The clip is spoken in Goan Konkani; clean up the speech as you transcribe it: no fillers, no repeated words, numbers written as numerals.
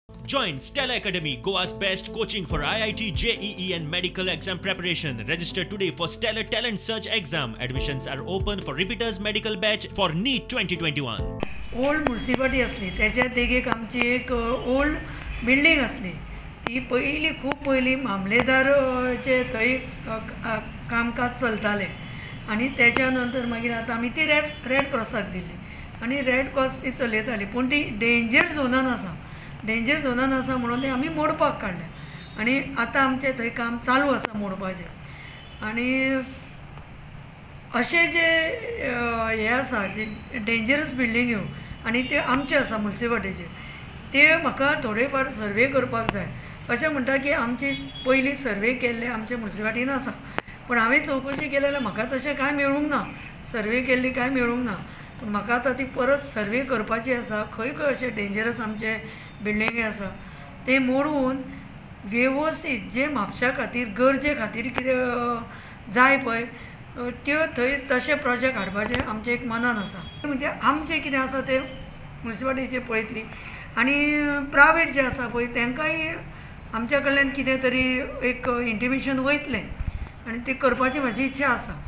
Join Stella Academy, Goa's best coaching for IIT, JEE and medical exam preparation. Register today for Stellar Talent Search exam. Admissions are open for repeaters medical batch for NEET 2021. Old municipality आसली, तेच्या देगेक आमची एक ओल्ड बिल्डींग आसली. ती पयलीं, खूब पयलीं मामलेदारचे थंय कामकाज चलतालें आनी तेच्या नंतर मागीर आतां आमी ती रेड क्रॉसाक दिली आनी रेड क्रॉस ती चलयताली. पूण ती डेंजर झोनान आसा, डेंजर झोनान आसा म्हणून ती आमी मोडपाक काडल्या आनी आतां आमचें थंय काम चालू आसा मोडपाचें. आनी अशें जे हें आसा, जे डेंजरस बिल्डिंग्यो आनी त्यो आमच्यो आसा मुन्सिपालिटीच्यो, त्यो म्हाका थोडे फार सर्वे करपाक जाय. अशें म्हणटा की आमची पयलीं सर्वे केल्ले आमचे मुन्सिपालिटीन आसा, पूण हांवें चवकशी केली जाल्यार म्हाका तशें कांय मेळूंक ना, सर्वे केल्ली कांय मेळूंक ना. पूण म्हाका आतां ती परत सर्वे करपाची आसा. खंय खंय अशे डेंजरस आमचे बिल्डिंगे आसा ते मोडून वेवस्थीत जे म्हापशा खातीर गरजे खातीर कितें जाय पळय त्यो थंय तशे प्रोजेक्ट हाडपाचें आमचें एक मनान आसा. म्हणजे आमचें कितें आसा तें मुन्सिपालिटीचें पळयतली आनी प्रायवेट जें आसा पळय तांकांय आमच्या कडल्यान कितें तरी एक इंटिमेशन वयतलें आनी तें करपाची म्हाजी इच्छा आसा.